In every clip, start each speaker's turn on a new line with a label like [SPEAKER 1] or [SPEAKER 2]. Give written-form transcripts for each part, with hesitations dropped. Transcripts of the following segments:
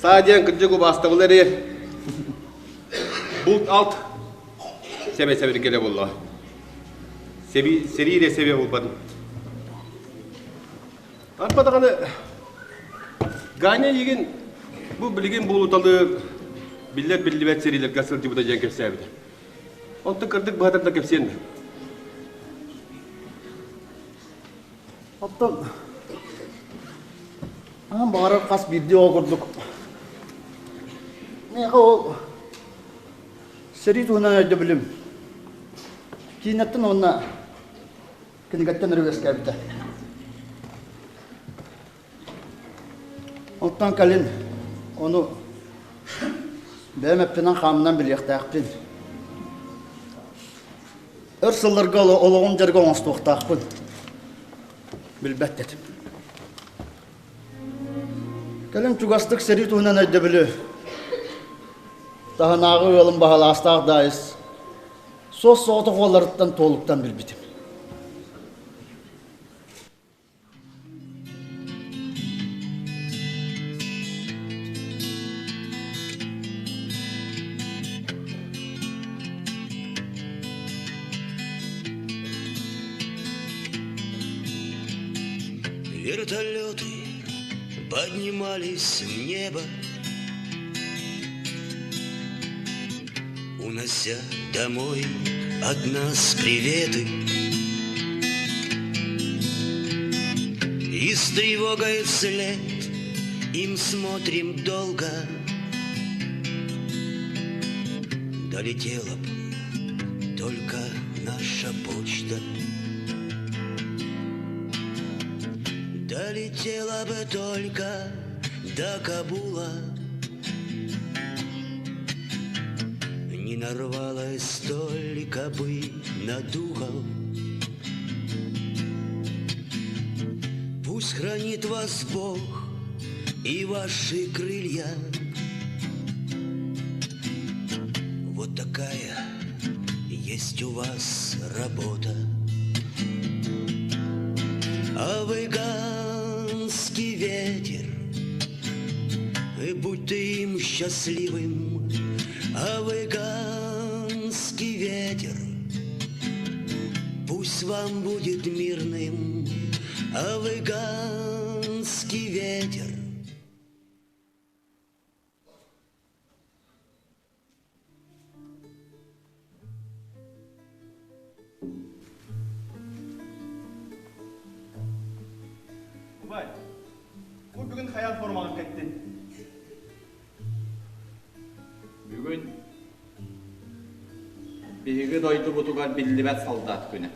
[SPEAKER 1] Саа диэн кырдьык убаастабыл эрийэр. Булт-алт сэбэ-сэбиргэлэ буолла. Сэби, сэрии эрэ сэбэ буолбатын. Арба даҕаны Ганя эйигин бу билигин буолуталыы биллэр-биллибэт сэриилэргэ сылдьыбыта диэн кэпсээбитэ. Онтон кырдык быһатан да кэпсиэн
[SPEAKER 2] Оттон аан баҕарар хас биирдии оҕо курдук миэхэ ол сэрии туһунан өйдөбүлүм киинэттэн уонна кинигэттэн эрэ үөскээбитэ. Оттон кэлин ону бэйэм эппинэн-хааммынан билиэхтээхпин. Өр сылларга олоҕум дьарыга оҥостуохтаахпын. Билбэт этим. Кэлин чугастык сэрии туһунан өйдөбүлү таһынааҕы ыалым баһылаастаах Даайыс суос-соҕотох уолларыттан туолуктан билбитим.
[SPEAKER 3] Вертолеты поднимались в небо, Унося домой от нас приветы. И с тревогой вслед им смотрим долго. Долетела б только наша почта. Долетела бы только до Кабула. Не нарвалась только бы на духов. Пусть хранит вас Бог и ваши крылья. Вот такая есть у вас работа. Афганский ветер, и будь ты им счастливым, Афганский ветер, пусть вам будет мирным, Афганский ветер.
[SPEAKER 1] Убай, бу бүгүн хайаан формаҕын кэттин?
[SPEAKER 4] Бүгүн биһиги дойдубутугар биллибэт солдат күнэ.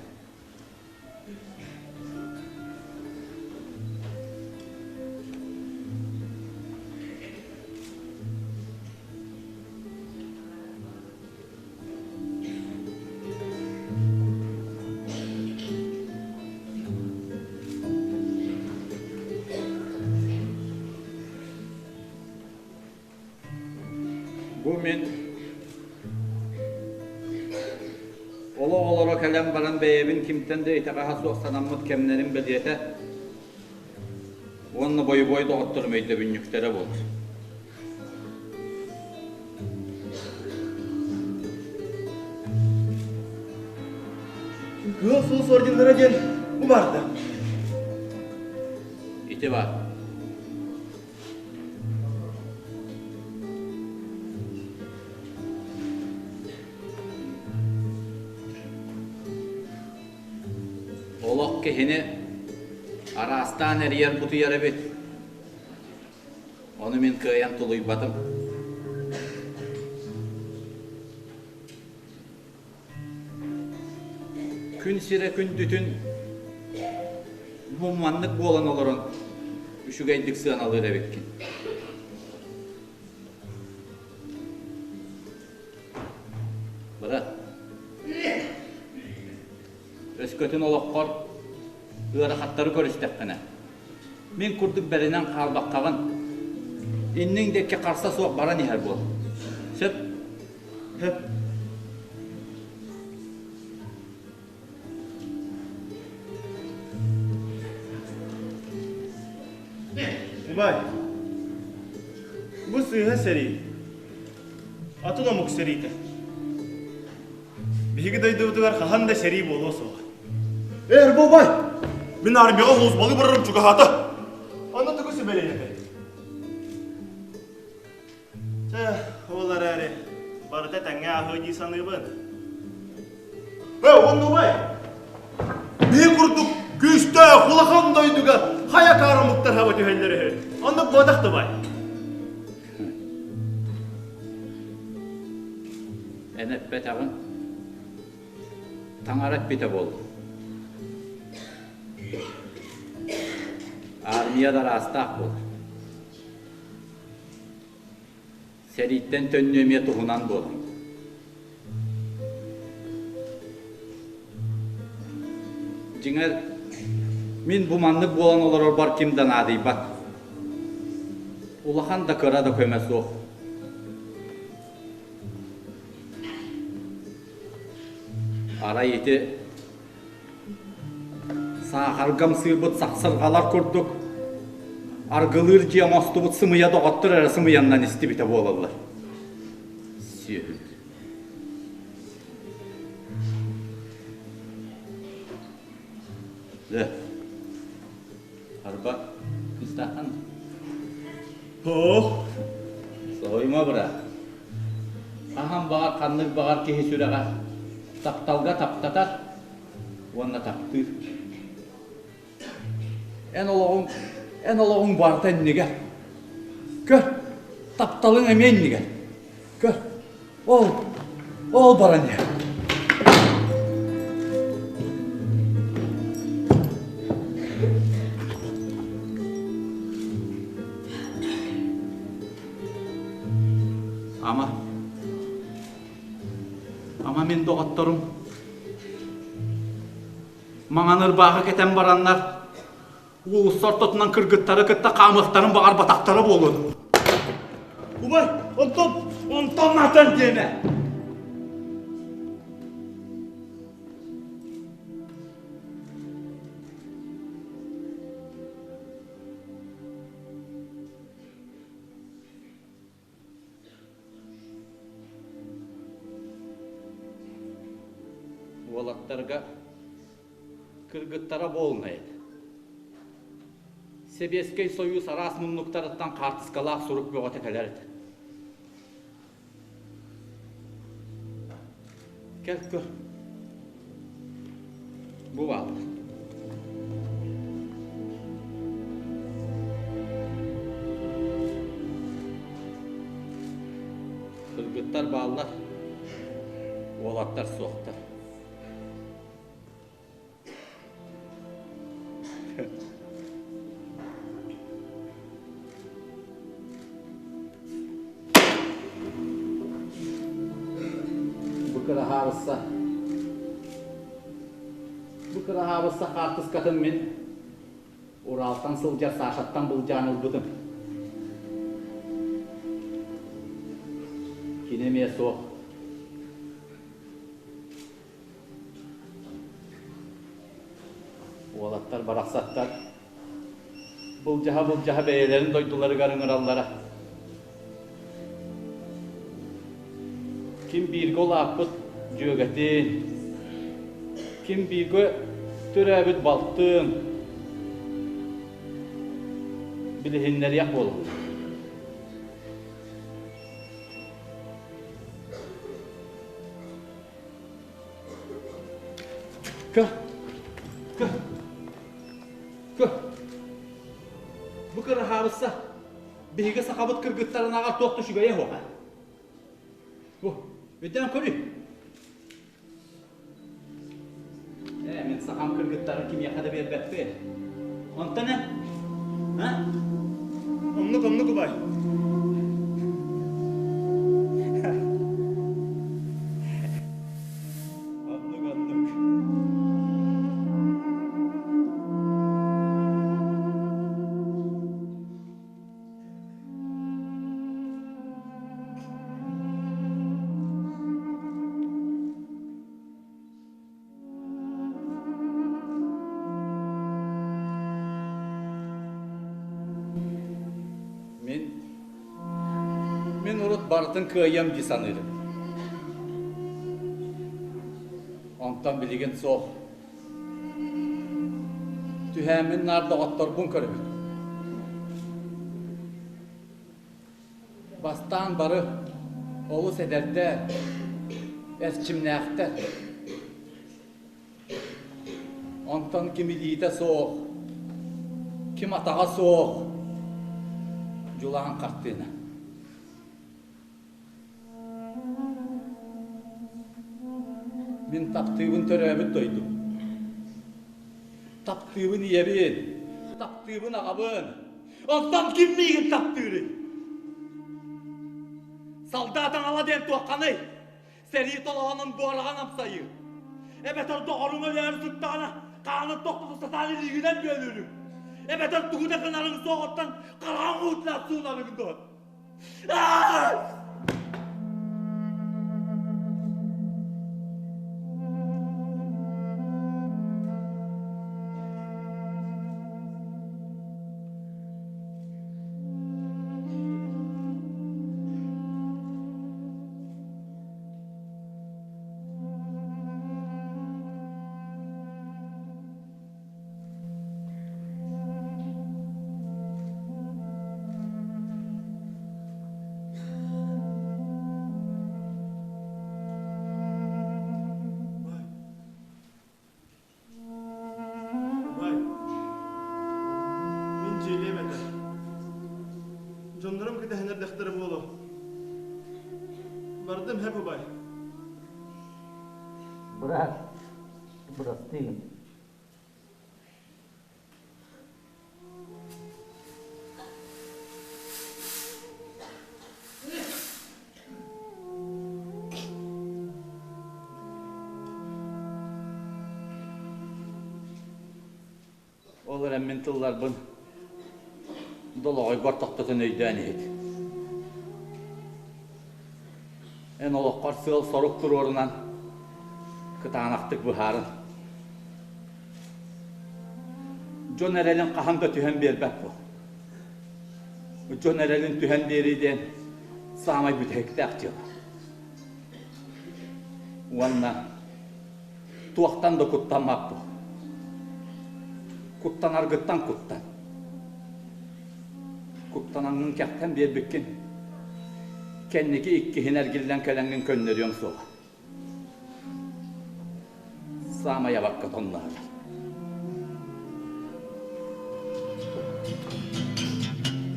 [SPEAKER 4] Бу мин олох олоро кэлэн баран бэйэбин кимтэн да итэҕэһэ суох санаммыт кэмнэрим бэлиэтэ уонна бойобуой доҕотторум өйдөбүнньүктэрэ буолар.
[SPEAKER 1] Кыыл сулус орденнара диэн бу баарда.
[SPEAKER 4] Ити баар. Олох киһини араастаан эрийэр бутуйар эбит. Ону мин кыайан тулуйбатым. Күн сирэ күндүтүн бу маннык буолан олорон үчүгэйдик сыаналыыр эбиккин. Быра. Өскөтүн олоххор ыарахаттары көрүстэххинэ, мин курдук бэринэн хаалбаккаҕын, инниҥ диэки харса суох баран иһэр буол. Сөп? Сөп.
[SPEAKER 1] Убай.
[SPEAKER 5] Бу сыыһа сэрии. Атын омук сэриитэ. Биһиги дойдубутугар хаһан да сэрии буолуо суоҕа.
[SPEAKER 2] Эр бобай!
[SPEAKER 5] Мин армияҕа улуусбалыы барарым чугаһаата. Онно тугу сүбэлиэн этэй? Чэ, ол эрээри барыта тэҥҥэ ааһыа дии саныыбын.
[SPEAKER 6] Ээ, уонна убай, биһи курдук күүстээх улахан дойдуга хайа акаары омуктар хаба түһэллэр үһү. Оннук буотах да бай.
[SPEAKER 4] Эн эппэтэҕиҥ, таҥара эппитэ буолла. Армия да араастаах буолар. Сэрииттэн төннүү эмиэ туһунан буолар. Дьиҥэр, мин бу маннык буолан олорорбор ким да наадыйбат. Улахан да кыра да көмө суох. Арай ити Саахарга ымсыырбыт сахсырҕалар курдук аргылыыр дьиэ оҥостубут сымыйа доҕоттор эрэ сымыйаннан истибитэ буолаллар. Сүөһүт. Дьэ, арба кыстахан.
[SPEAKER 5] Ох!
[SPEAKER 4] Соһуйма быраат. Хаһан баҕар ханнык баҕар киһи сүрэҕэ тапталга таптатар уонна таптыыр. Эн олоҕуҥ, эн олоҕуҥ барыта иннигэр. Көр, тапталыҥ эмиэ иннигэр. Көр, ол, ол баран иһэр. Ама, ама мин доҕотторум маҥан ырбаахы кэтэн бараннар уулусса ортотунан кыргыттары кытта хаамыахтарын баҕарбатахтара буолуо.
[SPEAKER 5] Убай, онтон, онтон атын диэмэ.
[SPEAKER 4] Уолаттарга кыргыттара буолунай этэ. Сэбиэскэй Сойуус араас муннуктарыттан хаартыскалаах сурук бөҕөтө кэлэр этэ. Кэл көр. Бу бааллар. Кыргыттар бааллар, уолаттар суохтар. Бу кыраһаабысса Бу кыраһаабысса хаартыскатын мин Уралтан сылдьар Сашаттан былдьаан ылбытым. Кини эмиэ суох. Уолаттар барахсаттар былдьаһа-былдьаһа бэйэлэрин дойдуларыгар ыҥыраллара. Ким бииргэ улааппыт дьүөгэтин, ким бииргэ төрөөбүт балтын билиһиннэриэх буолаллар. Көр, көр, көр. Бу кыраһаабысса биһиги сахабыт кыргыттарынааҕар туох да үчүгэйэ суох. Бу, өйдөөн көрүй. Ээ, мин сахам кыргыттарын кимиэхэ да биэрбэппин. Онтон эн? А?
[SPEAKER 5] Оннук, оннук убай.
[SPEAKER 4] Оннук, оннук. Барытын кыайыам дии саныырым. Онтон билигин суох. Түһээммин наар доҕотторбун көрөбүн. Бастаан бары олус эдэрдэр, эрчимнээхтэр. Онтон ким илиитэ суох, ким атаҕа суох дьулаан хартыына. Мин таптыыбын төрөөбүт дойдум. Таптыыбын ийэбин, таптыыбын аҕабын. Онтон ким миигин таптыырый? Солдат аҥала диэн туохханый? Сэрии толоонун буораҕын амсайыы. Эбэтэр доҕоруҥ өлөөрү сыттаҕына, хаанын тохтото сатаан илиигинэн бүөлүүрүҥ. Эбэтэр тугу да гынарыҥ суоҕуттан хараҕыҥ уутунан суунарыҥ дуо?
[SPEAKER 5] Убай, мин дьиэлиэм этэ. Дьоннорум кэтэһэн эрдэхтэрэ буолуо. Бардым һэп убай.
[SPEAKER 7] Быраас, бырастыы.
[SPEAKER 4] Ол эрэн мин тылларбын долоҕойгор тохтотон өйдөөн иһит. Эн олоххор сыал-сорук туруорунан кытаанахтык быһаарын. Дьон эрэлин хаһан да түһэн биэрбэт буол. Дьон эрэлин түһэн биэрии диэн саамай бүтэһиктээх дьыала. Уонна туохтан да куттаммат буол. Куттанаргыттан куттан. Куттанаҥҥын кэхтэн биэрбиккин, кэнники иккиһин эргиллэн кэлэҥҥин көннөрүөҥ суоҕа. Саамай абакка тонноһор.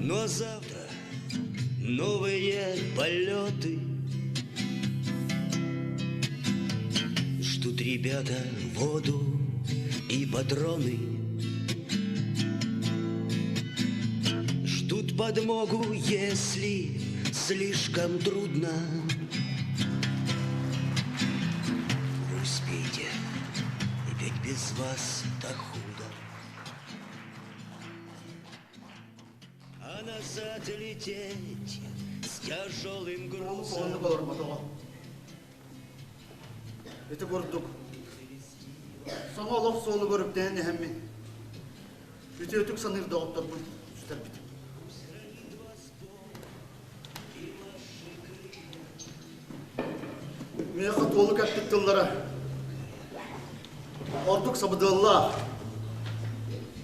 [SPEAKER 3] Но завтра новые полеты Ждут ребята воду и патроны Ждут подмогу, если слишком трудно Вы успейте, ведь без вас так худо А назад лететь с тяжелым грузом
[SPEAKER 2] Ити курдук саҥа олох суолугар үктээн иһэммин үтүөтүк саныыр доҕотторбун сүтэрбитим. Миэхэ туолук эппит тыллара ордук сабыдыаллаах,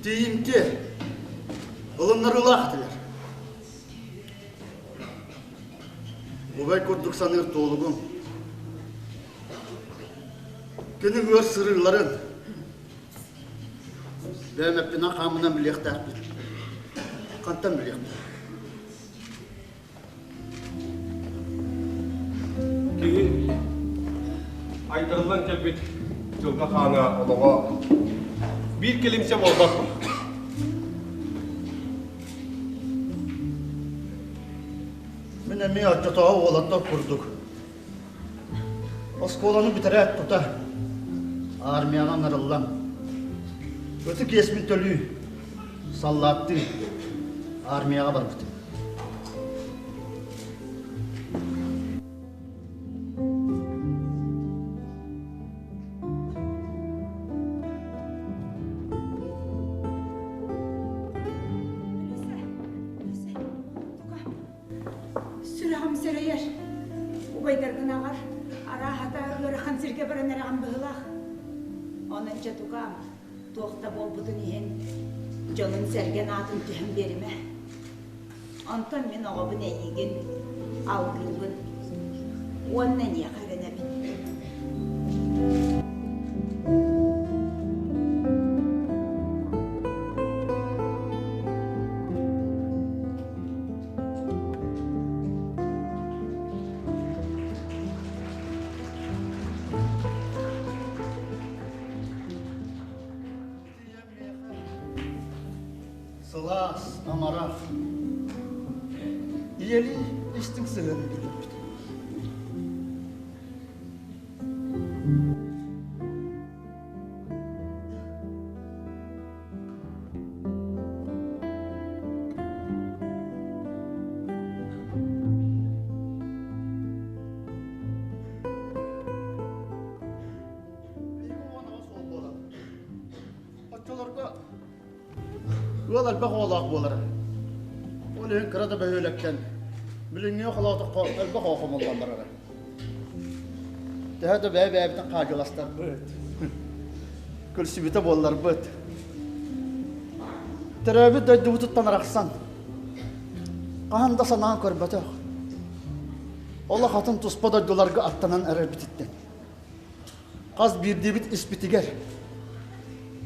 [SPEAKER 2] тиийимтиэ, ылыннарыылаах этилэр. Убай курдук саныыр туолугум. Кини ыар сырыыларын бэйэм эппинэн хааммынан билиэхтээхпин. Хантан билиэхпин?
[SPEAKER 1] Киһи айдарыллан кэлбит дьылҕа хаана олоҕо биир кэлимсэ буолбат.
[SPEAKER 2] Мин эмиэ оччотооҕу уолаттар курдук оскуоланы бүтэрээт тута армияҕа ыҥырыллан ытык иэспин төлүү саллааттыы армияҕа барбытым.
[SPEAKER 8] Сүрэҕим сэрэйэр. Убайдаргын аҕар, арааһата ыарахан сиргэ баран эрэҕин быһыылаах. Онон дьэ тукаам, туох да буолбутун иһин, дьонун-сэргэн аатын түһэн биэримэ. Онтон мин оҕобун эйиигин алгыыбын уонна эйиэхэ эрэнэбин.
[SPEAKER 2] Сылаас, амарах, ийэлии истиҥ сыһыаны биллэрбит. Оччолорго ыал элбэх оҕолоох буолара. Ол иһин кыра да бөһүөлэктэн билиҥҥи холоотоххо элбэх оҕо хомуллан барара. Төһө да бэйэ-бэйэбитин хаадьыластарбыт, көрсүбүтэ буолларбыт, төрөөбүт дойдубутуттан арахсан, хаһан да санаан көрбөтөх, олох атын туспа дойдуларга аттанан эрэрбититтэн Хас биирдиибит испитигэр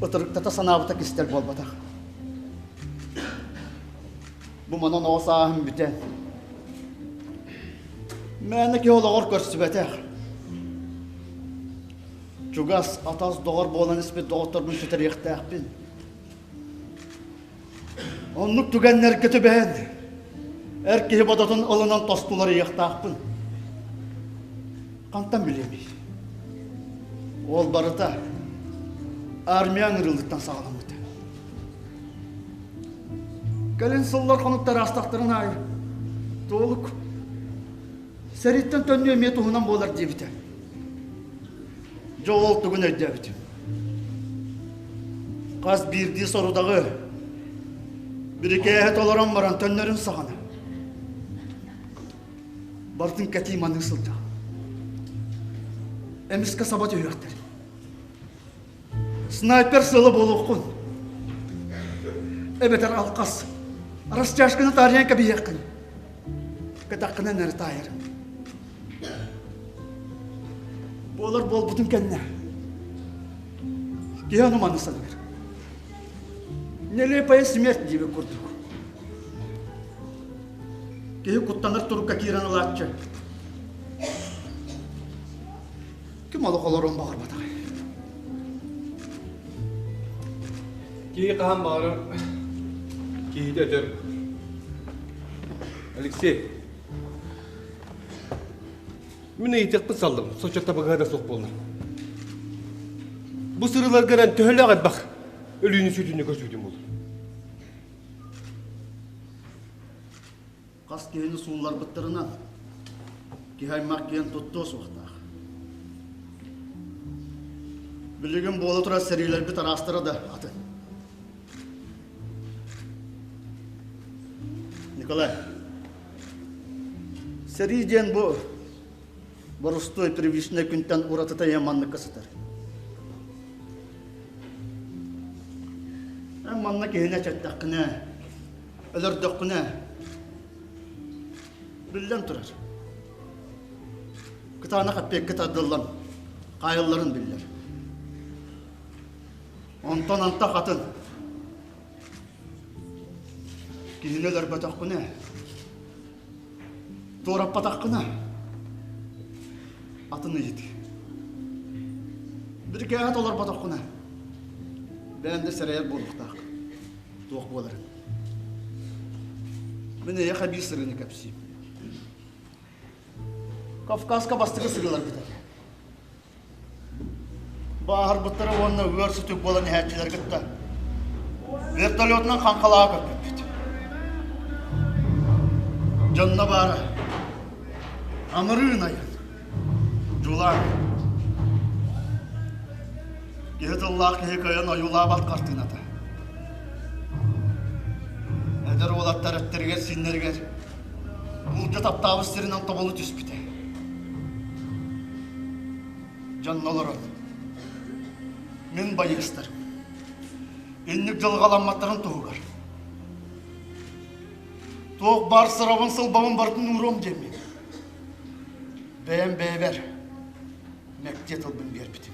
[SPEAKER 2] ытырыктата санаабыта кистэл буолбатах. Бу манан оҕо сааһым бүтэн, мээнэ киһи олоҕор көрсүбэтэх. Чугас атас доҕор буолан испит доҕотторбун сүтэриэхтээхпин. Оннук түгэннэргэ түбэһэн, эр киһи бодотун ылынан тостуларыйыахтаахпын. Хантан билиэмий? Ол барыта армия ыҥырыылыттан саҕаламмыта. Кэлин сыллар хонуктар аастахтарын аайы Туолук сэрииттэн төннүү эмиэ туһунан буолар диэбитэ. Дьэ ол тугун өйдөөбүтүм. Хас биирдии сорудаҕы бирикээһи толорон баран төннөрүн саҕана барытын кэтии маныы сылдьаҕын. Эмискэ саба түһүөхтэр. Снайпер сыала буолуоххун. Эбэтэр алхас. Растяжканы таарыйан кэбиһиэххин. Кэтэххинэн эрэ таайарым. Буолар буолбутун кэннэ. Киһи ону маны саныыр. Нелепая смерть диэбит курдук. Киһи куттанар турукка киирэн ылааччы. Ким олох олоруон баҕарбатаҕай?
[SPEAKER 1] Киһи хаһан баҕарар киһитэ өтөр. Алексей, мин ыйытыахпын саллым, соччо табыгаһа да суох буолла. Бу сырыыларга эрэн төһөлөөх элбэх өлүүнү-сүтүүнү көрсүбүтүм буолур.
[SPEAKER 2] Хас киһини суулларбыттарынан киһи аймах киэн туттуо суохтаах. Билигин буола турар сэриилэрбит араастара да атын. Николай, сэрии диэн бу боростуой первичнай күнтэн уратыта ийэ манныкка сытар. Эн манна киһини эчэттэххинэ, өлөрдөххүнэ, биллэн турар, кытаанах эппиэккэ тардыллан хаайылларын биллэр. Онтон антах атын киһини өлөрбөтөххүнэ, туораппатаххына атын ыйытыы. Бирикээһи толорботоххуна, бэйэм да сэрэйэр буолуохтаах. Туох буоларын. Мин эйиэхэ биир сырыыны кэпсиим. Кавказка бастакы сырыыларбыт этэ. Бааһырбыттара уонна ыар сүтүк буолан иһээччилэри кытта вертолетунан хаҥхалаҕа көппүппүт. Дьонно баара амырыын айан, дьулаан. Киһи тыллаах киһи кыайан ойуулаабат хартыыната. Эдэр уолаттар эттэригэр-сииннэригэр булда таптаабыт сиринэн тобулу түспүтэ. Дьонно олорон, мин байыастарым инник дьылҕаламматтарын туһугар туох баар сырабын сылбабын барытын ууруом диэммин бэйэм бэйэбэр мэктиэ тылбын биэрбитим.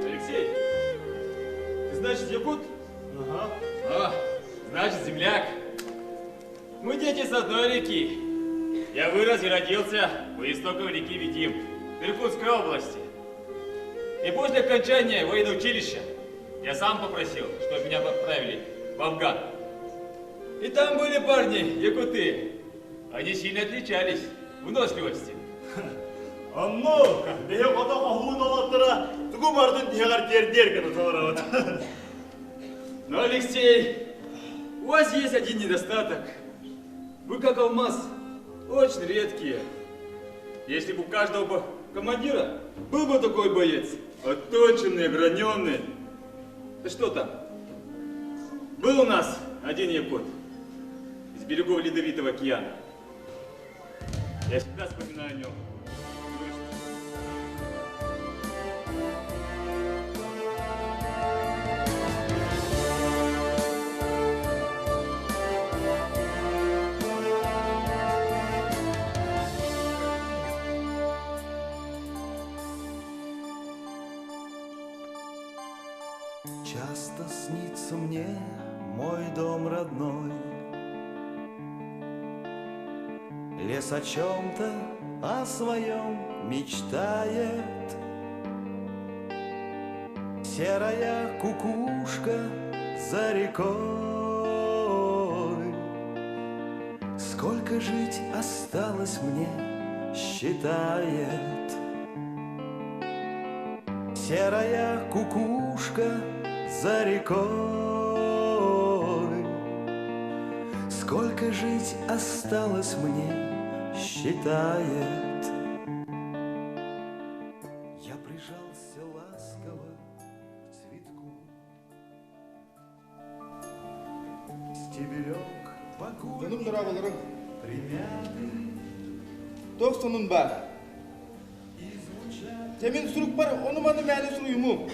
[SPEAKER 9] Алексей, ты значит якут? Ага. О, значит земляк. Мы дети с одной реки. Я вырос и родился у истоков реки Витим, в Иркутской области. И после окончания военного училища я сам попросил, чтобы меня отправили в Афган. И там были парни, якуты. Они сильно отличались в выносливости.
[SPEAKER 6] Оннук, биһи хото хоһуун олоттора тугу бардын тиһэҕэр тиэрдиэр гына толоробут.
[SPEAKER 9] Но, Алексей, у вас есть один недостаток. Вы как алмаз, очень редкие. Если бы у каждого бы командира был бы такой боец, отточенный, граненый. Да что там? Был у нас один якут из берегов Ледовитого океана. Я всегда вспоминаю о нем.
[SPEAKER 10] Часто снится мне мой дом родной, Лес о чем-то, о своем мечтает. Серая кукушка за рекой. Сколько жить осталось мне, считает. Серая кукушка за рекой. Сколько жить осталось мне, считает. Я прижался ласково к цветку. Стебелек
[SPEAKER 11] Дьонум дорооболорун. Туох сонун баар? Дьэ мин сурукпар ону-маны мээнэ суруйумуум.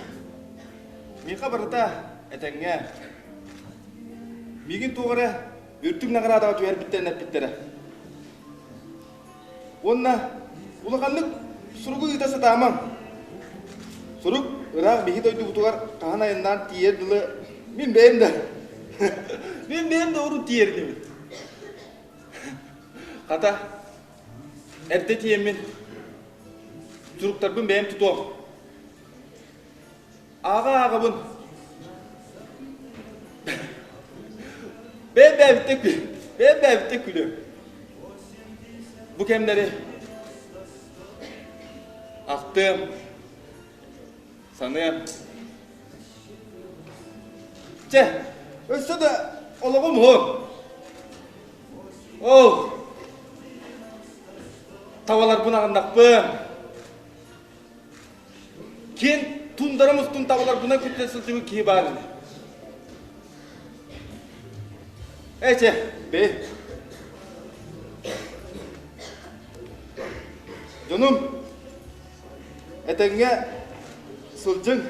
[SPEAKER 11] Миэхэ барыта этэҥҥэ. Миигин туох эрэ үрдүк наҕараадаҕа түһэрбиттэрин эппиттэрэ. Уонна улаханнык суругу ыыта сатаамаҥ. Сурук ыраах биһи дойдубутугар хаһан айаннаан тиийэр дылы мин бэйэм да мин бэйэм да урут тиийэр инибин. Хата, эрдэ тиийэммин суруктарбын бэйэм тутуом. Ааҕа-ааҕабын. Бэйэм бэйэбиттэн күл. Бэйэм бэйэбиттэн күлүөм. Бу кэмнэри ахтыам, саныам. Чэ, өссө да олоҕум уһун. Ол табаларбын аҕыннахпын. Киэн тундара мустун табаларбынан күттэн сылдьыбыт киһи баар ини. Эчэ, бээ. Дьонум, этэҥҥэ сылдьыҥ.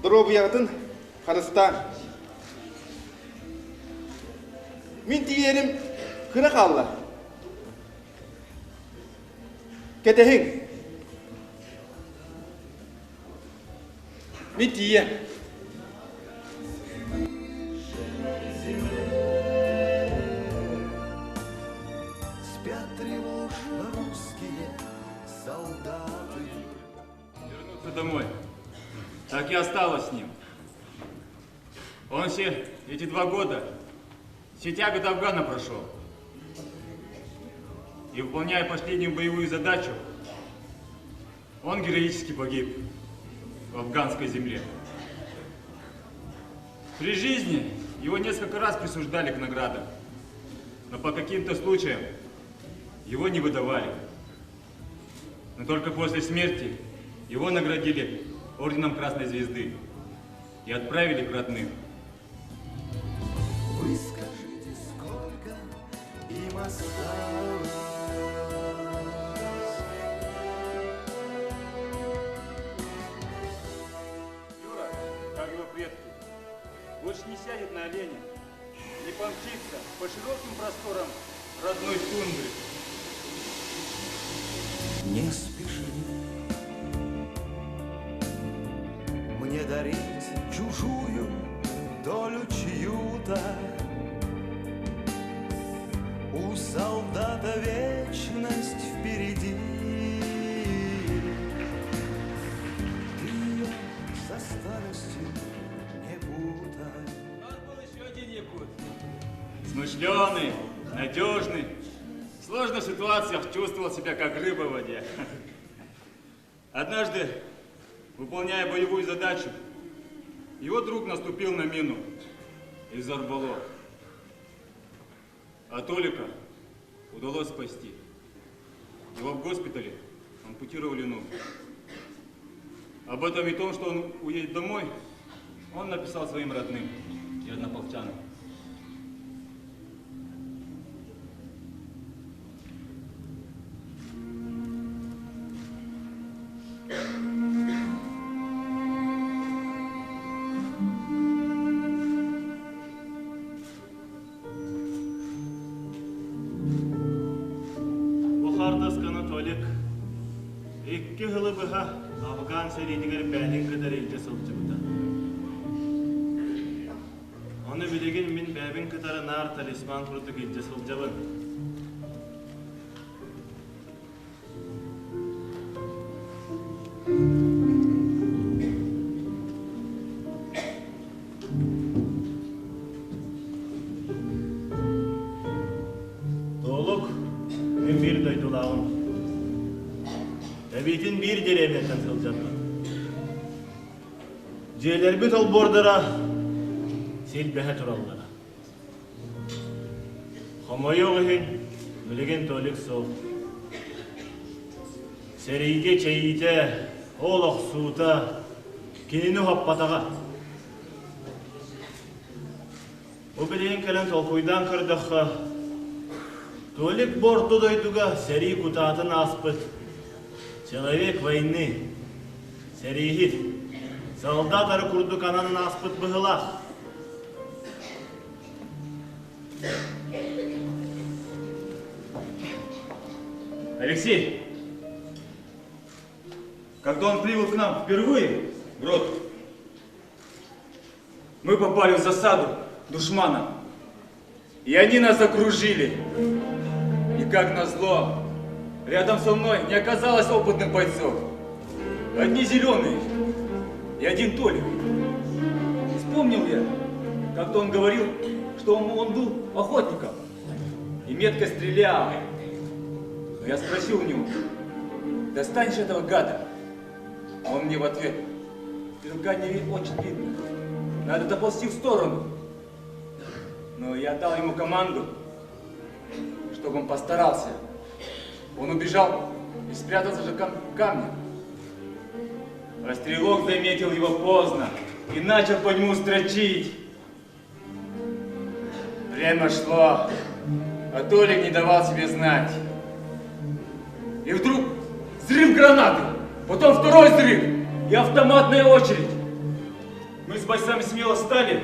[SPEAKER 11] Доруобуйаҕытын харыстааҥ. Мин тиийэрим кыра хаалла. Кэтэһиҥ. Мин тиийиэм.
[SPEAKER 10] Спят тревожно русские солдаты.
[SPEAKER 9] домой, так и осталось с ним. Он все эти два года все тяготы Афгана прошел. И выполняя последнюю боевую задачу, он героически погиб в афганской земле. При жизни его несколько раз присуждали к наградам, но по каким-то случаям его не выдавали. Но только после смерти его наградили орденом Красной Звезды и отправили к родным.
[SPEAKER 10] Вы скажите, сколько им осталось?
[SPEAKER 9] Юра, как его предки, больше не сядет на оленя, не помчится по широким просторам родной тундры.
[SPEAKER 10] Не спеши мне дарить чужую долю чью-то. У солдата вечность впереди. Ты ее со старостью не путай.
[SPEAKER 9] У нас был еще один якут. Смышленый, надежный. В сложных ситуациях чувствовал себя как рыба в воде. Однажды, выполняя боевую задачу, его друг наступил на мину и взорвало. А Толика удалось спасти. Его в госпитале ампутировали ногу. Об этом и том, что он уедет домой, он написал своим родным и однополчанам.
[SPEAKER 5] Бу хаартысканы Толик икки сылы быһа Афган сэриитигэр бэйэтин кытары илдьэ сылдьыбыта. Ону билигин мин бэйэбин кытары наар талисман курдук илдьэ сылдьабын. Туолук, мин биир дойдулааҕым. Эбиитин биир дэриэбинэттэн сылдьарбын. Дьиэлэрбит олбуордара силбэһэ тураллара. Хомойуох иһин, билигин Толик суох. Сэриигэ чэйиитэ, ол охсуута кинини уһаппатаҕа. Бу билигин кэлэн толкуйдаан көрдөххө, Толик бу орто дойдуга сэрии кутаатын ааспыт человек войны, сэрииһит, солдат эрэ курдук ананан ааспыт быһыылаах.
[SPEAKER 9] Алексей, когда он прибыл к нам впервые в роту, мы попали в засаду душмана. И они нас окружили. И как назло, рядом со мной не оказалось опытных бойцов. Одни зеленые и один Толик. Вспомнил я, как-то он говорил, что он, он был охотником и метко стрелял. Но я спросил у него, достанешь этого гада? А он мне в ответ, стрелка не очень видно, надо доползти в сторону. Но я дал ему команду, чтобы он постарался. Он убежал и спрятался за кам камнем. А стрелок заметил его поздно и начал по нему строчить. Время шло, а Толик не давал себе знать. И вдруг взрыв гранаты, потом второй взрыв и автоматная очередь. Мы с бойцами смело стали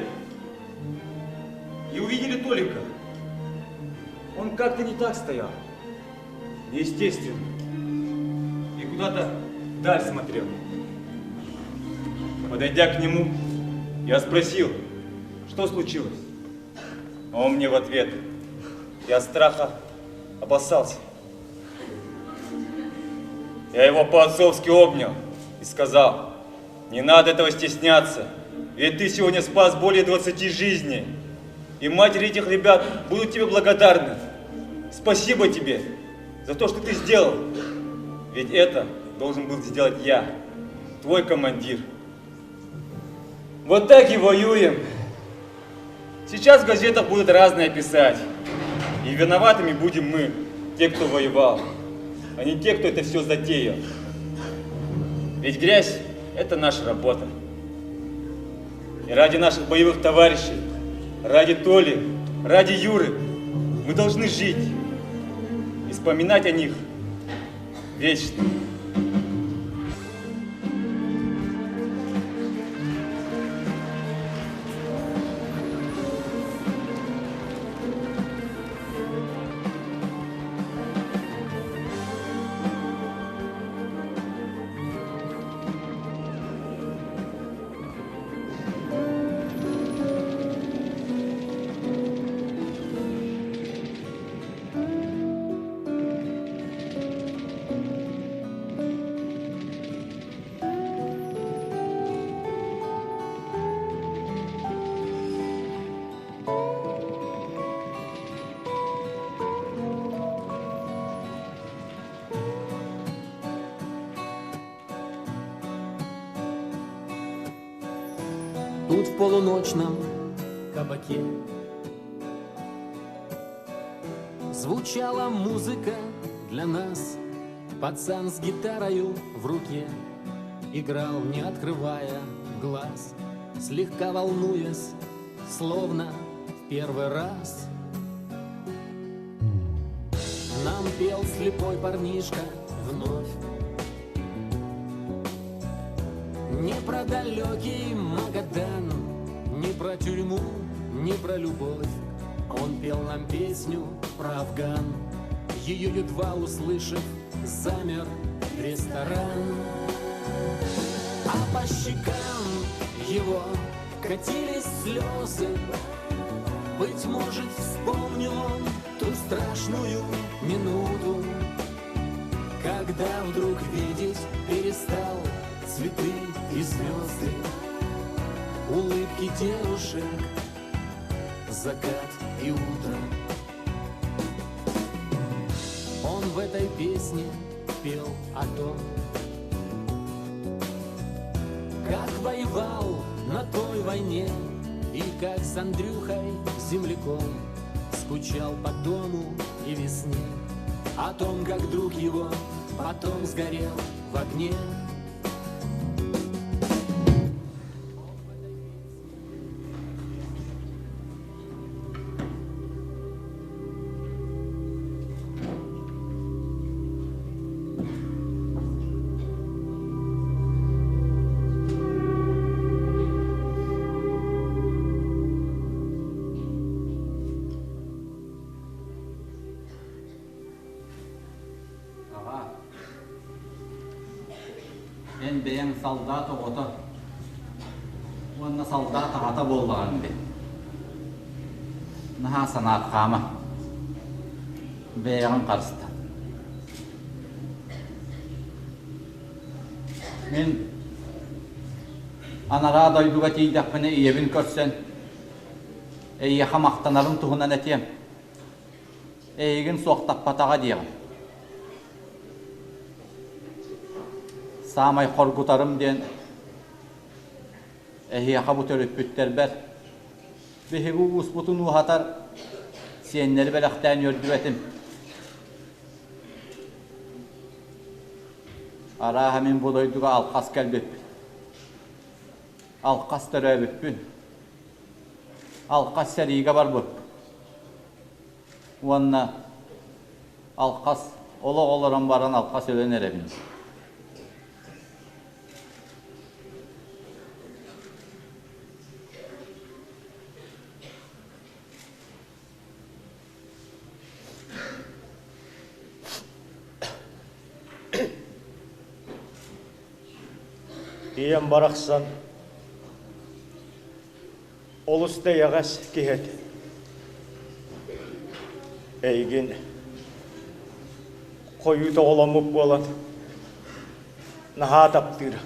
[SPEAKER 9] и увидели Толика. Он как-то не так стоял, неестественно. И куда-то вдаль смотрел. Подойдя к нему, я спросил, что случилось? А он мне в ответ, я от страха опасался. Я его по-отцовски обнял и сказал, не надо этого стесняться, ведь ты сегодня спас более 20 жизней. И матери этих ребят будут тебе благодарны. Спасибо тебе за то, что ты сделал. Ведь это должен был сделать я, твой командир. Вот так и воюем. Сейчас в газетах будут разное писать. И виноватыми будем мы, те, кто воевал, а не те, кто это все затеял. Ведь грязь – это наша работа. И ради наших боевых товарищей, ради Толи, ради Юры мы должны жить и вспоминать о них вечно.
[SPEAKER 12] Тут в полуночном кабаке Звучала музыка для нас Пацан с гитарою в руке Играл, не открывая глаз Слегка волнуясь, словно в первый раз Нам пел слепой парнишка вновь Не про далекий Магадан, не про тюрьму, не про любовь. Он пел нам песню про Афган. Ее едва услышав, замер ресторан. А по щекам его катились слезы. Быть может, вспомнил он ту страшную минуту, Когда вдруг видеть перестал цветы и звезды, Улыбки девушек, закат и утро. Он в этой песне пел о том, как воевал на той войне и как с Андрюхой земляком скучал по дому и весне, о том, как друг его потом сгорел в огне.
[SPEAKER 7] Аҕаа, эн бэйэҥ салдаат оҕото уонна салдаат аҕата буоллаҕыҥ дии. Наһаа санаатхаама, бэйэҕин харыстан. Мин анараа дойдуга тиийдэхпинэ ийэбин көрсөн, эйиэхэ махтанарым туһунан этиэм. Эйигин суохтаппатаҕа диэҕим. Саамай хоргутарым диэн эһиэхэ бу төрүппүттэрбэр биһиги ууспутун ууһатар сиэннэри бэлэхтээн үөрдүбэтим. Арааһа мин бу дойдуга алхас кэлбиппин. Алхас төрөөбүппүн. Алхас сэриигэ барбыппын. Уонна алхас олох олорон баран алхас өлөн эрэбин.
[SPEAKER 5] Ийэм барахсан олус да эйэҕэс киһи этэ. Эйигин хойуу тоҕоломмут буолан.
[SPEAKER 13] Наһаа таптыыра.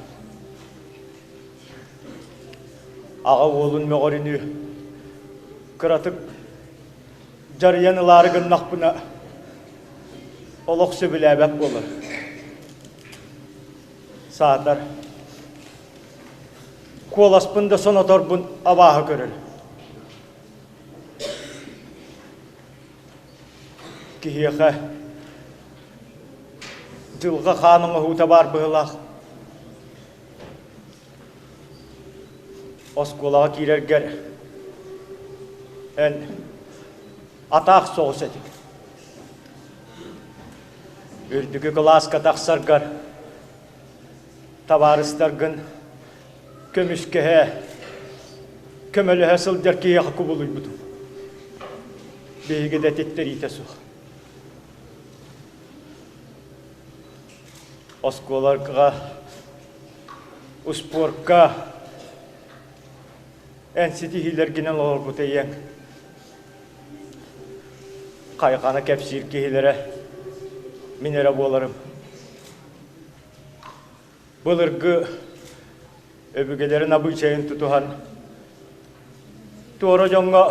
[SPEAKER 13] Аҕа уолун мөҕөрүнүү кыратык дьарыйан ылаары гыннахпына олох сөбүлээбэт буолар. Саатар куоласпын да соноторбун абааһы көрөр. Киһиэхэ дьылҕа хаан оҥоһуута баар быһыылаах. Оскуолаҕа киирэргэр эн атаах соҕус этиҥ. Үрдүкү кылааска тахсаргар табаарыстаргын көмүскэһэ, көмөлөһө сылдьар киһиэхэ кубулуйбутум. Биһиги да этиттэриитэ суох. Оскуолаҕа, успуорка эн ситиһиилэргинэн олорбут ийэҥ хайҕана кэпсиир киһилэрэ мин эрэ буоларым. Былыргы өбүгэлэрин абыычайын тутуһан туора дьоҥҥо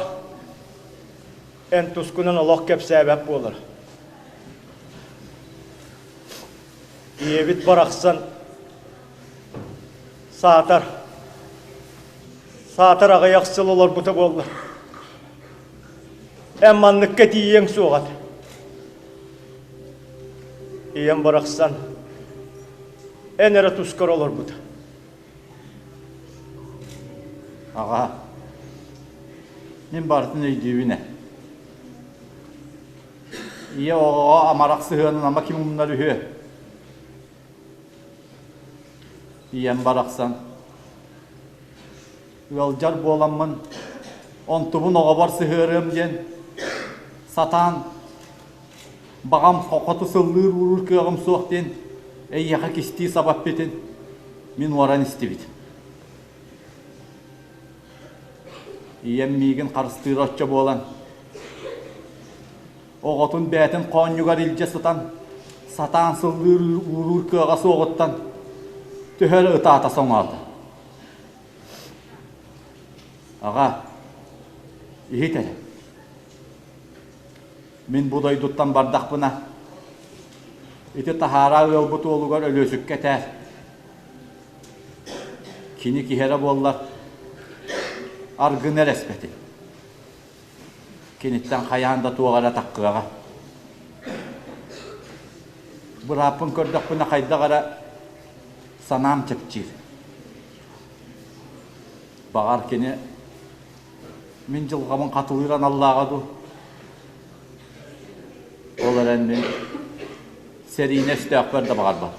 [SPEAKER 13] эн тускунан олох кэпсээбэт буолар. Ийэбит барахсан саатар, саатар аҕыйах сыл олорбута буолла. Эн манныкка тиийиэҥ суоҕа этэ. Ийэм барахсан эн эрэ тускар олорбута.
[SPEAKER 7] Аҕа, мин барытын өйдүүбүн ээ. Ийэ оҕоҕо амарах сыһыанын ама ким умнар үһү? Ийэм барахсан ыалдьар буоламмын онтубун оҕобор сыһыарыам диэн сатаан баҕам хоту сыллыыр ууруур кыаҕым суох диэн эйиэхэ кистии сабаппитин мин уоран истибит. Ийэм миигин харыстыыра оччо буолан, оҕотун бэйэтин хоонньугар илдьэ сытан, сатаан сыллыыр ууруур кыаҕа суоҕуттан төһө эрэ ытаата соҥоото. Аҕа, иһит эрэ. Мин бу дойдуттан бардахпына, ити таһаараа ыалбыт уолугар Өлүөсүккэ этээр. Кини киһи эрэ буоллар, аргыны эрэ эспэтин. Киниттэн хайаан да туох эрэ таххыаҕа. Бырааппын көрдөхпүнэ хайдах эрэ санаам чэпчиир. Баҕар кини мин дьылҕабын хатылыыр аналлааҕа дуу? Ол эрэн мин сэриини өстөөхпөр да баҕарбат.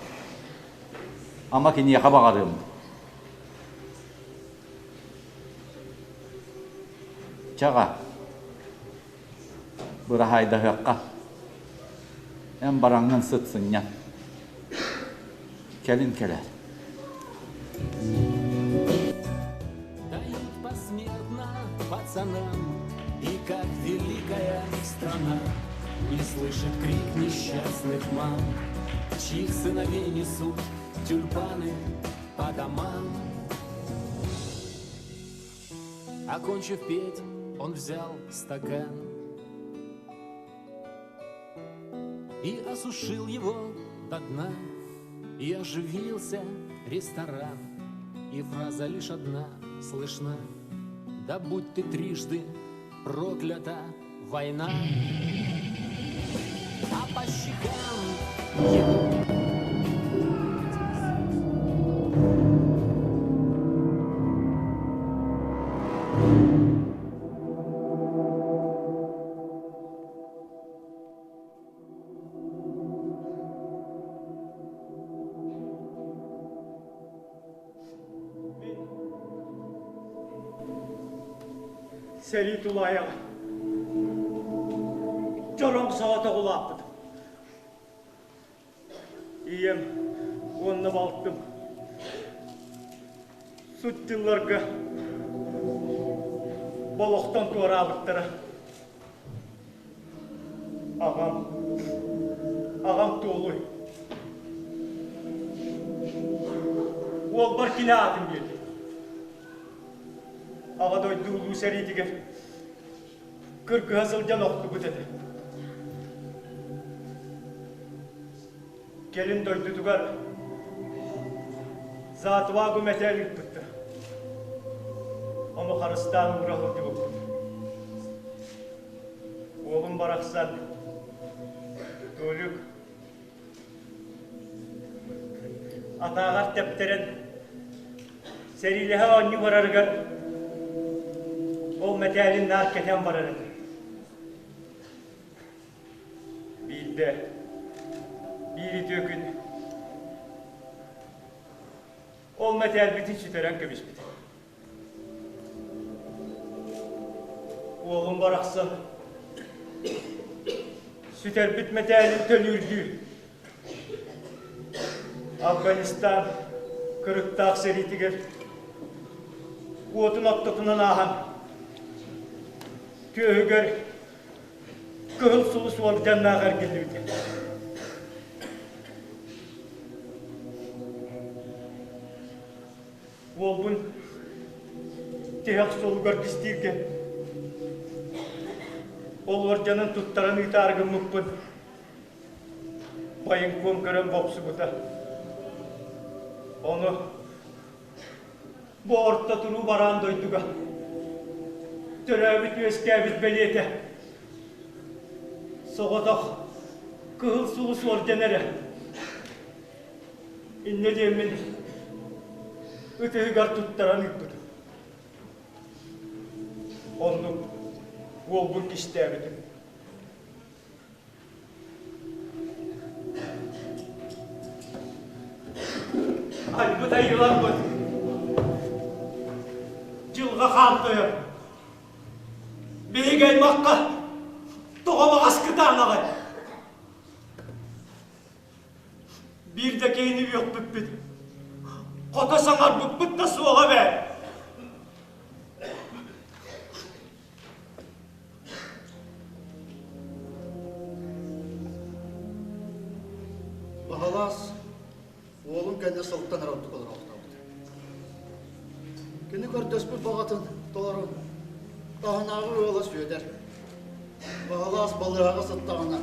[SPEAKER 7] Ама киниэхэ баҕарыам. Чаҕа, быраһаайдаһыахха. Эн бараҥҥын сыт сынньан. Кэлин кэлээр.
[SPEAKER 12] Дают посмертно пацанам, И как великая страна Не слышит крик несчастных мам, Чьих сыновей несут тюльпаны по домам. Окончив петь, он взял стакан И осушил его до дна, И оживился ресторан, И фраза лишь одна слышна Да будь ты трижды проклята война! А по щекам его
[SPEAKER 13] Сэрии тулаайаҕа дьороҥ саҕата улааппытым. Ийэм уонна балтым сут дьылларга болохтон туораабыттара. Аҕам, аҕам туолуй. Уолбар кини аатын биэрдим. Аҕа дойду улуу сэриитигэр кыргыһа сылдьан охтубут этэ. Кэлин дойдутугар За отвагу мэтээл ыыппыттар. Ону харыстаан уура сылдьыбыппыт. Уолум барахсан Толик атааҕар тэптэрэн сэриилэһэ оонньуу барарыгар ол мэтээлин наар кэтэн барар этэ. Биирдэ, биир үтүө күн ол мэтээлбитин сүтэрэн кэбиспит. Уолум барахсан сүтэрбит мэтээлин төлүүрдүү Афганистан кырыктаах сэриитигэр уотун ортотунан ааһан түөһүгэр Кыһыл сулус уордьаннаах эргиллибитэ. Уолбун тиһэх суолугар кистииргэ ол уордьанын туттаран ыытаары гыммыппын военком көрөн бопсубута. Ону Бу орто туруу бараан дойдуга төрөөбүт-үөскээбит бэлиэтэ соҕотох Кыһыл Сулус орден эрэ. Инньэ диэммин ытыһыгар туттаран ыыппытым. Оннук уолбун кистээбитим. Айбыт айыыларбыт дьылҕа хаан тойон биһиги аймахха тоҕо баҕас кытаанаҕай биир да киһини үөхпүппүт хото саҥарбыппыт да суоҕа эбээт
[SPEAKER 2] Баһылаас уолун кэннэ сылтан эрэ ордук олороохтообут. Кини көрдөспүт баҕатын толору таһынааҕы ыала Сүөдэр. Баһылаас балыыһаҕа сыттаҕына,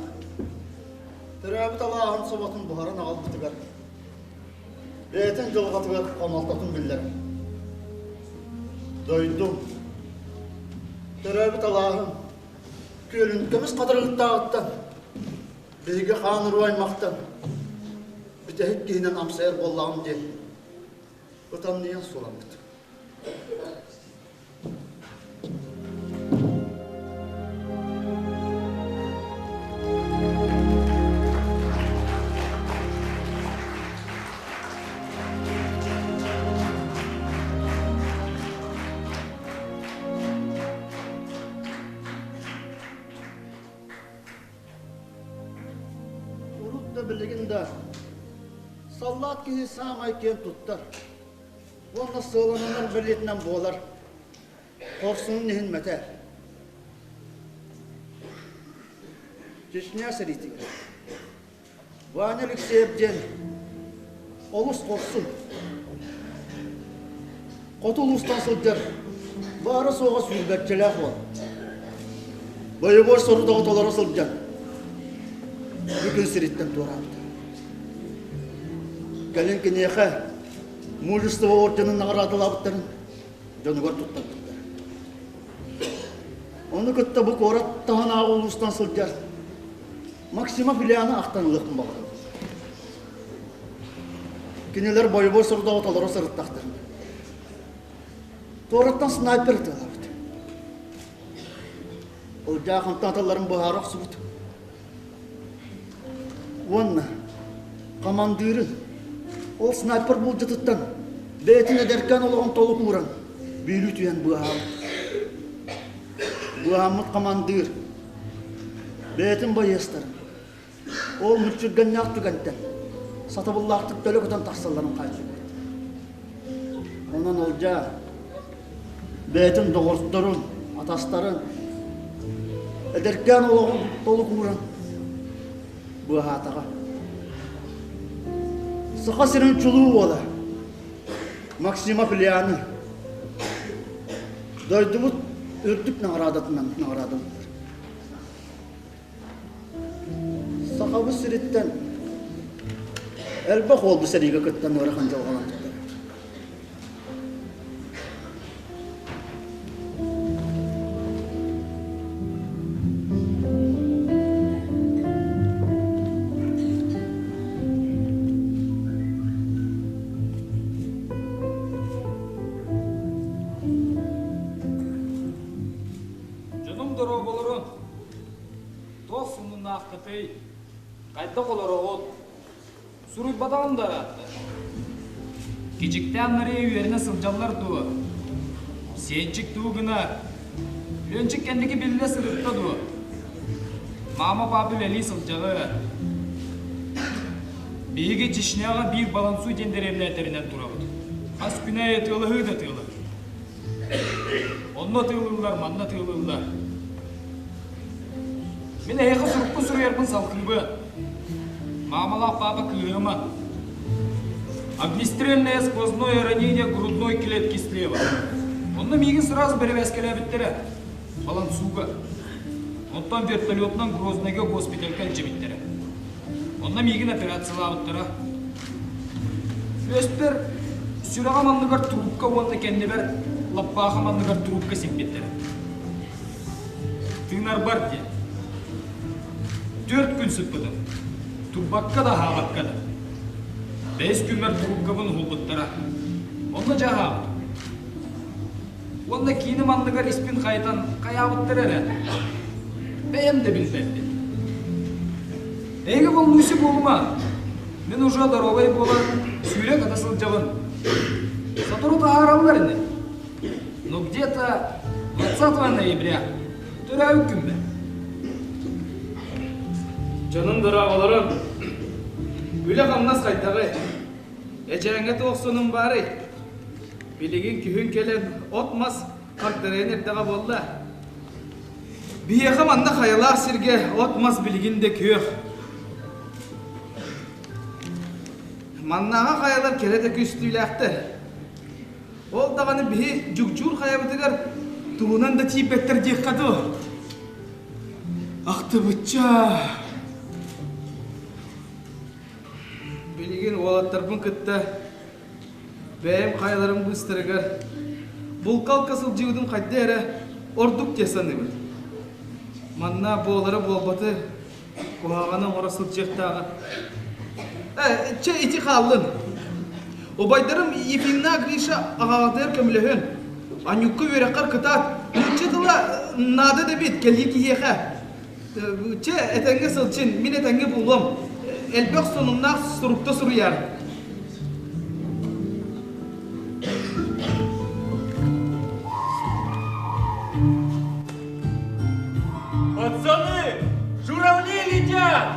[SPEAKER 2] төрөөбүт алааһын соботун буһаран аҕалбытыгар бэйэтин дьылҕатыгар хомолтотун биллэрэр. Дойдум, төрөөбүт алааһым, күөлүн көмүс хатырыктааҕыттан, биһиги хаан уруу аймахтан бүтэһик киһинэн амсайар буоллаҕым диэн ытамньыйан суоламмыт. Урут да билигин да саллаат киһи саамай киэн туттар уонна сыалананар бэлиэтинэн буолар хорсунун иһин мэтээр. Чечня сэриитигэр Ваня Алексеев диэн олус хорсун, хоту улуустан сылдьар баара-суоҕа сүүрбэччэлээх уол. Боевой сорудаҕы толоро сылдьан бу күн сириттэн туораабыта. Кэлин киниэхэ Мужество орденын наҕараадалаабыттарын дьонугар туттарбыттар. Ону кытта бу куорат таһынааҕы улуустан сылдьар Максимов Ильяны ахтан ылыахпын баҕарабын. Кинилэр бойобуой сорудаҕы толоро сырыттахтарына. Туораттан снайпер ытыалаабыт. Ылдьаа хантан аталларын быһаара охсубут. Уонна хамандыырын ол снайпер булдьутуттан бэйэтин эдэркээн олоҕун толук ууран бүүрүү түһэн быыһаабыт. Быыһаммыт хамандыыр бэйэтин байыастарын ол мүччүргэннээх түгэнтэн сатабыллаахтык төлө көтөн тахсалларын хааччыйбыт. Онон Ылдьаа бэйэтин доҕотторун, атастарын эдэркээн олоҕун толук ууран быаһаатаҕа. Саха сирин чулуу уола. Максимов Ильяны дойдубут үрдүк наҕараадатынан наҕараадалыыллар. Сахабыт сириттэн элбэх уол бу сэриигэ кыттан ыарахан дьылҕаламмыттара.
[SPEAKER 14] Дьонум дорооболорун! Туох сумнуннааххытый? Хайдах олороҕут? Суруйбатаҕым да ыраатта. Кичиктээн Нарыйа үөрэнэ сылдьаллар дуо? Сиэнчик тугу гынар? Лүөнчик кэнники биллэ сырытта дуо? Мама папа үлэлии сылдьаҕыт. Биһиги Чечняҕа биир балансуй диэн дэриэбинэ турабыт. Хас күнэ аайы тыалаһыы да тыалаһыы. Онно тыалыыллар, манна тыалыыллар. Мин эһиэхэ сурукку суруйарбын салгыыбын. Маамалаах папа кыыһырыма. Огнестрельное сквозное ранение грудной клетки слева. Онно миигин сразу бэрэбээскэлээбиттэрэ. Балансууга. Онтон вертолетунан Грознайга госпитальга илдьибиттэрэ. Онно миигин операциялаабыттара. Үөспэр сүрэҕим анныгар трубка уонна кэннибэр лаппаахым анныгар трубка симпиттэрэ. Тыынарбар диэн. Түөрт күн сыппытым. Турбакка да аһаабакка да. Бэһис күммэр трубкабын уһулбуттара. Онно дьэ аһаабытым. Уонна кииним анныгар испин хайытан хайаабыттара эрэ. Бэйэм да билбэппин. Эйиги волнуйся буолума. Мин уже здоровай буолан сүүрэ-көтө сылдьабын. Сотору таһаараллар ини. Но где-то 20 ноября төрөөбүт күммэр.
[SPEAKER 15] Дьонум дорооболорун. Үлэ-хамнас хайдаҕый? Эдьээҥҥэ туох сонун баарый? Билигин күһүн кэлэн от-мас хагдарыйан эрдэҕэ буолла. Биһиэхэ манна хайалаах сиргэ от-мас билигин да күөх. Маннааҕы хайалар кэрэ да көстүүлээхтэр. Ол даҕаны биһи Дьугдьуур хайабытыгар тугунан да тиийбэттэр диэххэ дуу. Ахтыбычча. Билигин уолаттарбын кытта бэйэм хайаларым быыстарыгар булкалка сылдьыбытым хайда эрэ ордук дии саныыбын. Манна буолары-буолбаты куһаҕаны оҥоро сылдьыахтааҕа. Э, чэ ити хааллын. Убайдарым Ефимна Гриша аҕаҕытыгар көмөлөһөн, Анюкка үөрэххэр кытаат, нуучча тыла наада да эбит кэлии киһиэхэ. Чэ, этэҥҥэ сылдьын, мин этэҥҥэ буолуом. Элбэх сонуннаах сурукта суруйаар.
[SPEAKER 9] Пацаны, журавли летят!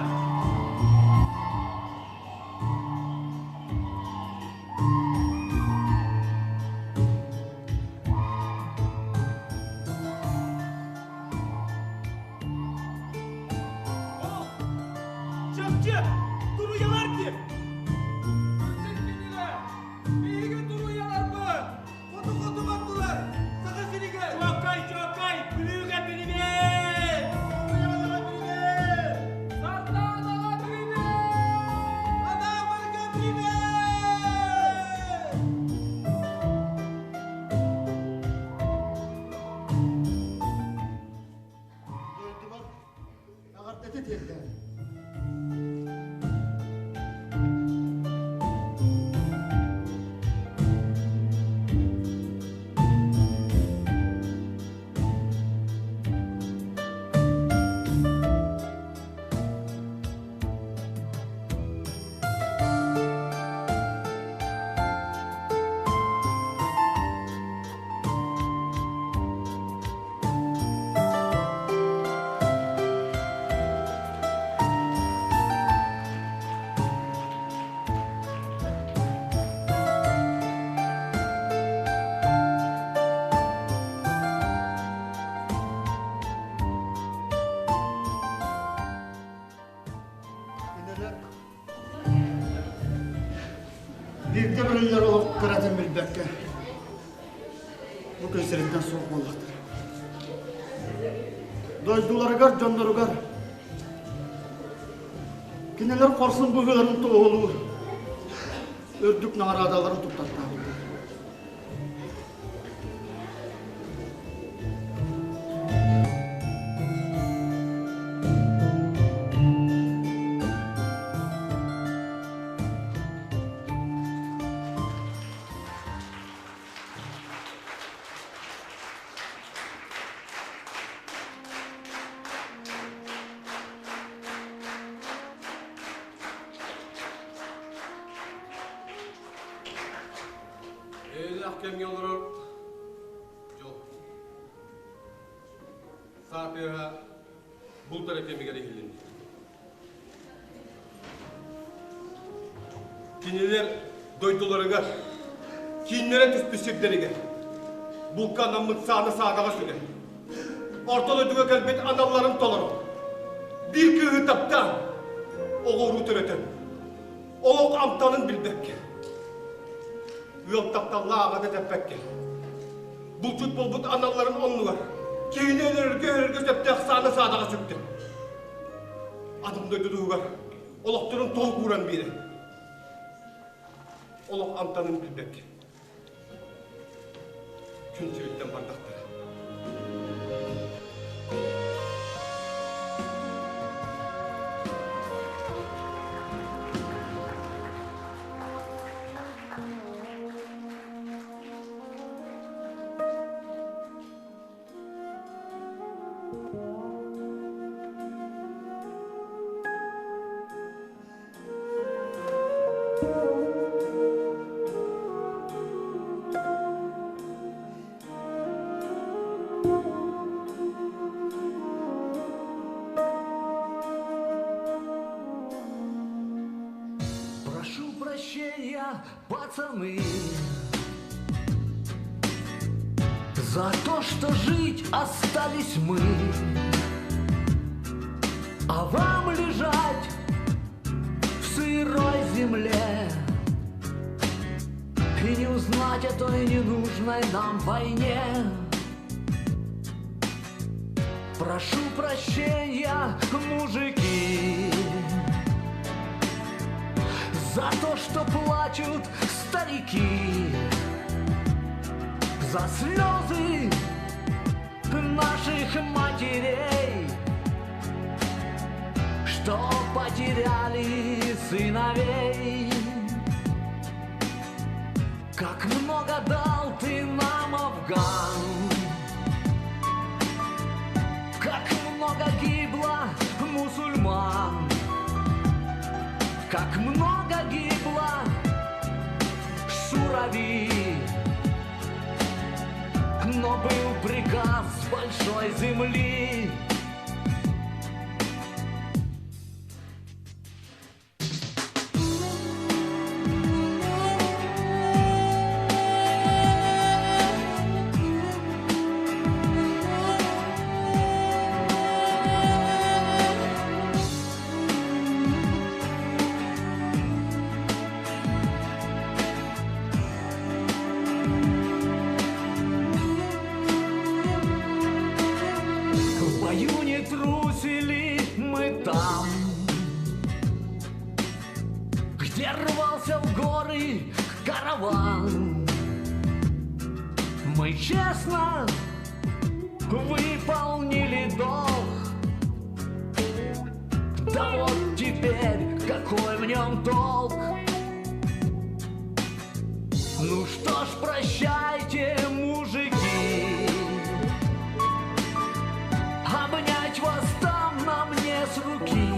[SPEAKER 13] Чахчы, туруйалар дип!
[SPEAKER 2] кыратын билбэккэ бу күн сириттэн суох буоллахтара. Дойдуларыгар, дьонноругар кинилэр хорсун быһыыларын туоһулуур үрдүк наҕараадаларын туттартаабыттар.
[SPEAKER 1] Эйэлээх кэмҥэ олорор дьол. Саа тыаһа булт эрэ кэмигэр иһилиннэ. Кинилэр дойдуларыгар, кииннэрэ түспүт сирдэригэр булка анаммыт сааны саадаҕа сүгэн, орто дойдуга кэлбит аналларын толорон, биир кыыһы таптаан, оҕо-уруу төрөтөн, олох амтанын билбэккэ, ыал тапталлаах аҕата тэппэккэ, булчут буолбут аналларын оннугар киһини өлөрөргө-өһөрөргө сөптөөх сааны саадаҕа сүктэ. Атын дойду туһугар олохторун толук ууран биэрэн, олох амтанын билбэккэ, күн сириттэн бардахтара.
[SPEAKER 10] Прошу прощения, пацаны, За то, что жить остались мы, А вам лежать в сырой земле И не узнать о той ненужной нам войне. Прошу прощения, мужики, За то, что плачут старики, За слезы наших матерей, Что потеряли сыновей. Как много дал ты нам, Афган, Как много гибло мусульман, Как много гибло шурави. Но был приказ большой земли. В бою не трусили мы там, Где рвался в горы караван. Мы честно выполнили долг. Да вот теперь какой в нем толк? Ну что ж, прощайте, мужики. Обнять вас там нам не с руки.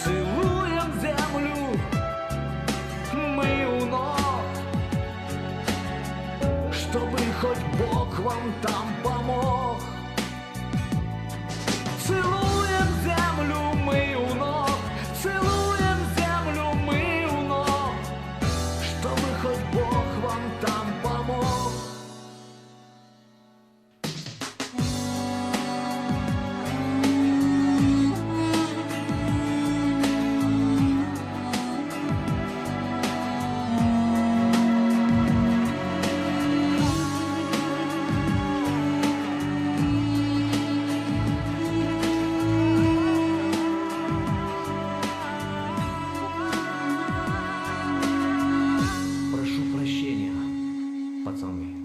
[SPEAKER 10] Целуем землю мы у ног, Чтобы хоть Бог вам там помог. Целуем землю мы у ног, Целуем землю мы у ног, Чтобы хоть Бог вам там помог.
[SPEAKER 9] пацаны.